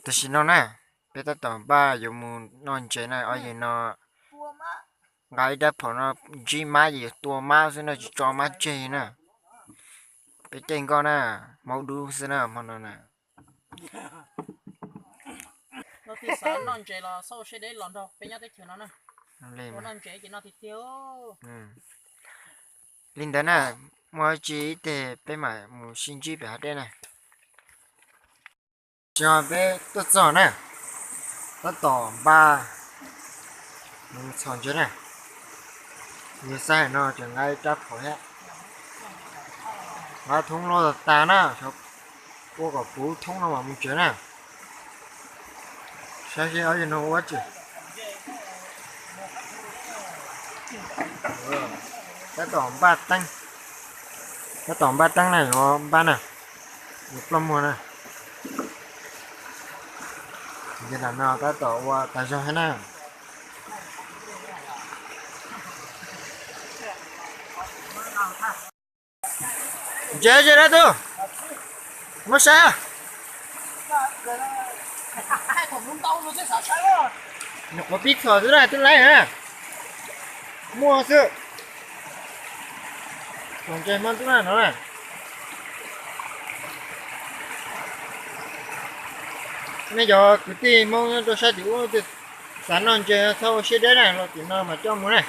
Tam sim no na, peb tab tom npaj yuav mus noj ntses na, ob yawg no nqa ib rab phom no ntsib mab ces yuav tua mab xwb na, tsis tso mab tseg na. Peb caij nkoj na, maub dub xwb na hmo no na. Noj ntses los xauj siab deb los nrog peb nyob teb chaws no na. Noj ntses ces noj tiag tiag. Li ntawd na, muaj tsi ib teg peb mam mus sib ntsib pem hav dej na. Tsis ho peb tuaj txog na, tab tom npaj mus txhos ntses na. Yog xav hais no ces nqa ib rab phom thiab, nqa thoob loj tas tas na, ua kom puv thoob no mam mus tsev na. Saib seb ob yawg no ua dab tsi. Tab tom npaj teeb, tab tom npaj teeb na, yuav npaj na, yuav ploj muag na. Ces tam no tab tom ua tas zog thiab na. Ntses ze dab tug, muab saib. Nyuam qhuav pib txhom xwb na, twb laib na. Muaj xwb. Txhom ntses hmo ntuj na no na. Nej cov kwv tij Hmoob nyob rau sab tim ub twg xav noj ntses txhob ua siab deb na, los tim no mas coj mus na.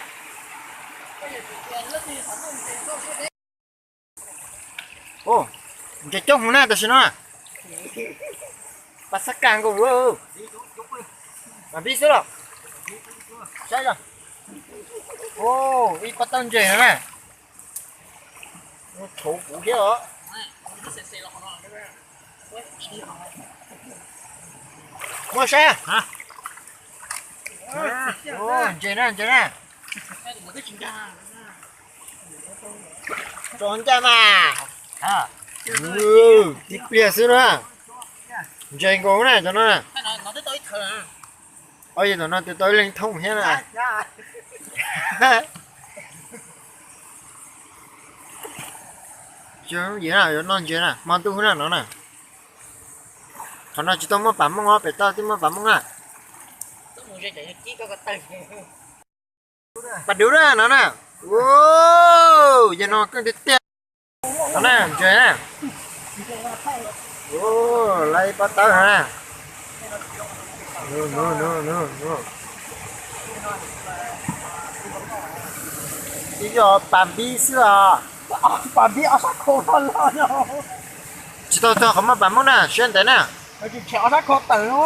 Ntses coob hwv na tam sim no. Pas xab kas nkaus, mas pib xwb los. Saib os. Ib pob tawb ntses no na. Tshauv kuv thiab os. Muaj saib. Ntses na, ntses na. Tso ncaj mas. Tib pliag xwb na. Ntses nkaus na cov no na. Ob yawg tom no twb tau ib leeg thooj thiab na. Yuav noj ntses na, hmo ntuj na no na. Qhov no tsis tau muaj pam mooj os, pem toj twb muaj pam mooj na. Pas dub na no na. Yawg no keej tiag tiag. No na, ntses na. Lawv ib pob tawb no na. Ib yog pas npib xwb os. Pas npib ob sab khau loj loj. Tsis tau txog qhov muaj pas mooj na, siab ntev na. Tsis tshem ob sab khau tawm no.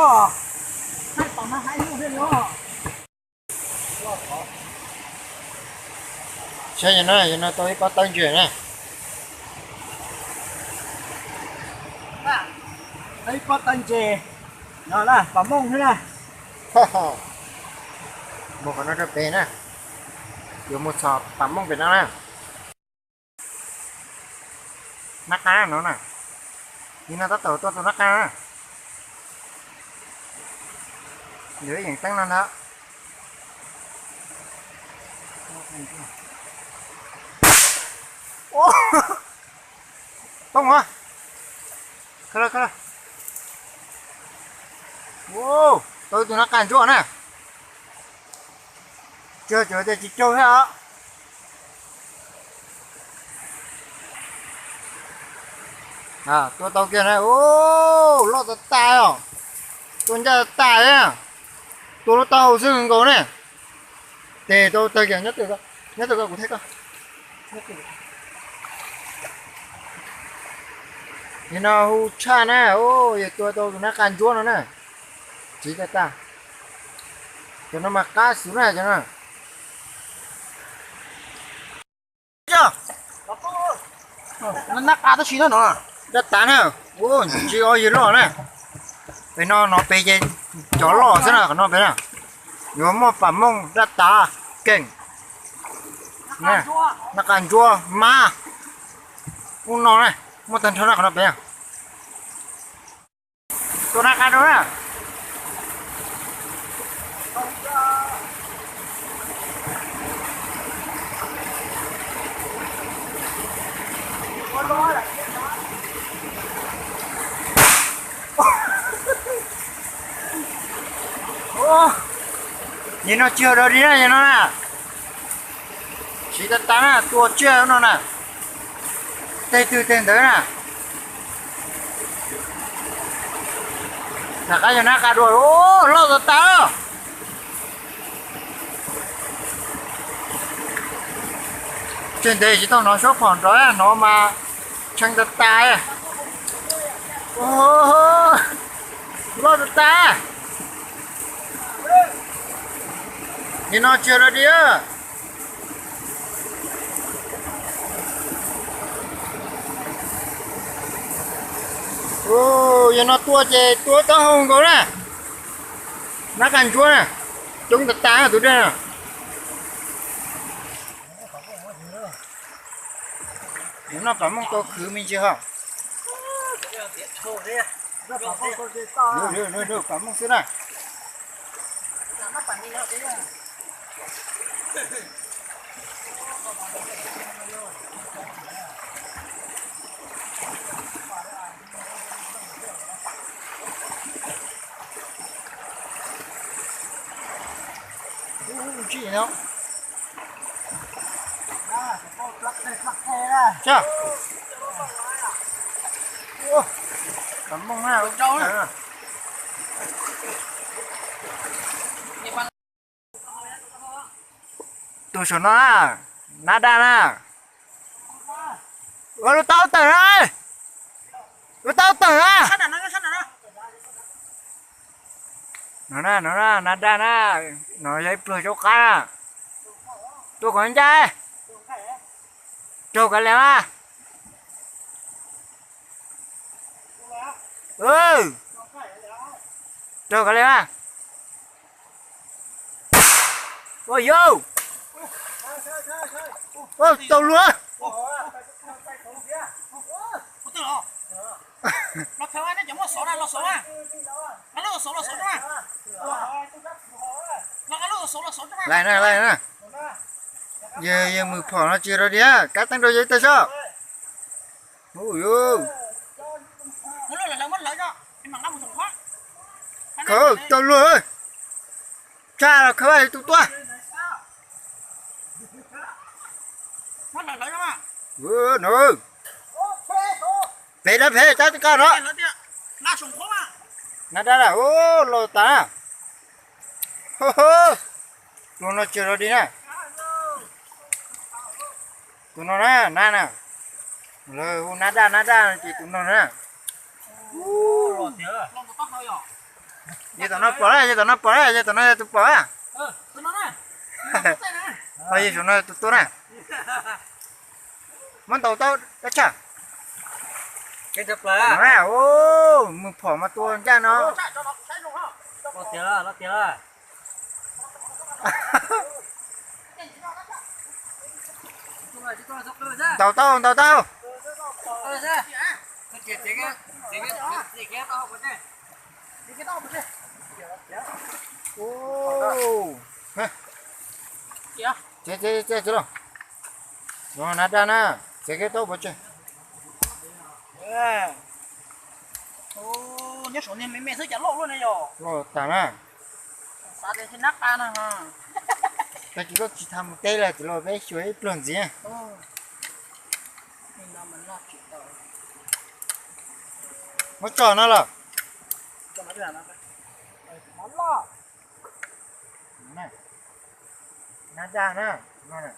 Saib yog no, yog no tau ib pob tawb ntses na. Ib pob tawb ntses no na, pam mooj thiab na. Mus qhov no rau pem na. Yuav mus txhom pam mooj pem no na. Nab qa no na. Nim no tab tom tuaj tus nab qa na. Yuav ib yeem teeb no ntag. Poob os. Tau tus nab qa ntsuab na. Tsis caug tias tsis caug thiab os. Tua tau kiag na, loj tas tas os. Tua ncaj tas tas thiab. Tua lub taub hau xwb nkaus ne. Tes tau tawg kiag, nyob twj ywm, kuv thaij koj. Nim no hu tshaj na, yog tua tau tus nab qa ntsuab no na. Tsis tas tas. Cov no mas qab xwb na cov no. Nab qa tab sis no no. Dab tas na, ntsis ob yawg loj na. Pem no no pem ces cov loj xwb na, qhov no pem na. Yuav muaj pam mooj dab tas keej. Nab qa ntsuab mab. Ub no na, muaj tag nrho na qhov no pem. Tua nab qa rau na. Yog no tsis yog dog dig na, yog no na. Siv tas tas na, tua tsiaj no na. Tej twg tej ntawd na. Nag qab yog nab qa dua, loj tas tas. Tseem ntev tsis tau hnov suab phom nrov, hnov mas tshee tas tas. Loj tas tas. Nim no tsis yog dog dig. Yog no tua ces tua taub hau nkaus na. Nab qa ntsuab na, coob tas tas tus dej no. Nim no Pam Mooj tau khwv me ntsis ho. Pam Mooj xwb na. Ub, tsis no. Pam Mooj na, ub. Tus saum no na, nab daj na. Ua lub taub tawm na. Lub taub tawm na. No na, no na, nab daj na. No yog ib pluag caub qab na. Tua kom ncaj. Raug kav liam mas. Raug kav liam mas. Ua yau. Tau luag. Laij na, laij na. Yawg, yawg mws phom no tsis rau diam, kav teeb rau yawg ib teg sob. Hu yus. Khawb tau luag. Tshaj los khawb yus tus tuaj. No. Pem dab pem tab koj no. Nab daj na, loj tas na. Tus no tsis rau dig na. Tus no na, nab na. Lawv hu nab daj, nab daj no ces tus no na. Yawg tom no pom na, yawg tom no pom na, yawg tom no yog tus pom na. Ho yawg saum no yog tus tua na. Muab ntaus tau dab tsi? Mws phom mas tua ncaj no. Ntaus tau, ntaus tau. Txiav, txiav, txiav los. Nab daj na, txiav kiag tau pov tseg. Nyob saum niag me me xwb cas loj luaj ne yom. Loj tas na. Xav tias nab qa na. Peb tsis tau tsis tau mus teb lawm, tus los peb xyuas ib pluag ntxiv. Muab tso no los. Nab daj na, no na.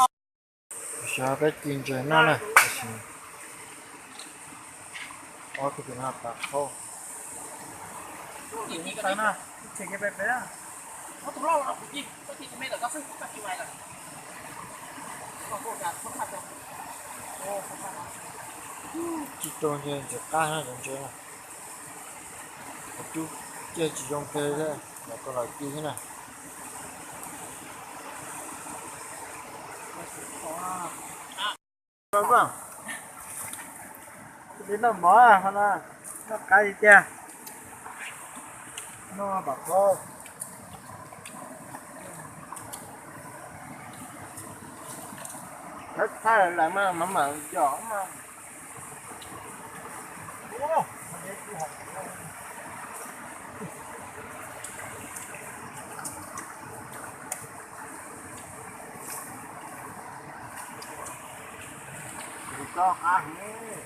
No. Xyov peb ci ntses noj na, tab sis ob tug no pas qhau. Tsis tau ntses ntses qab na, cov ntses na. Cub ciaj tsis zoo kiag thiab, los koj los ci thiab na. Li noj mov no, noj qab li tiag. Noj pam qhau. Thawj thawj lawm mas mam mam yos mas. Tau qab heev.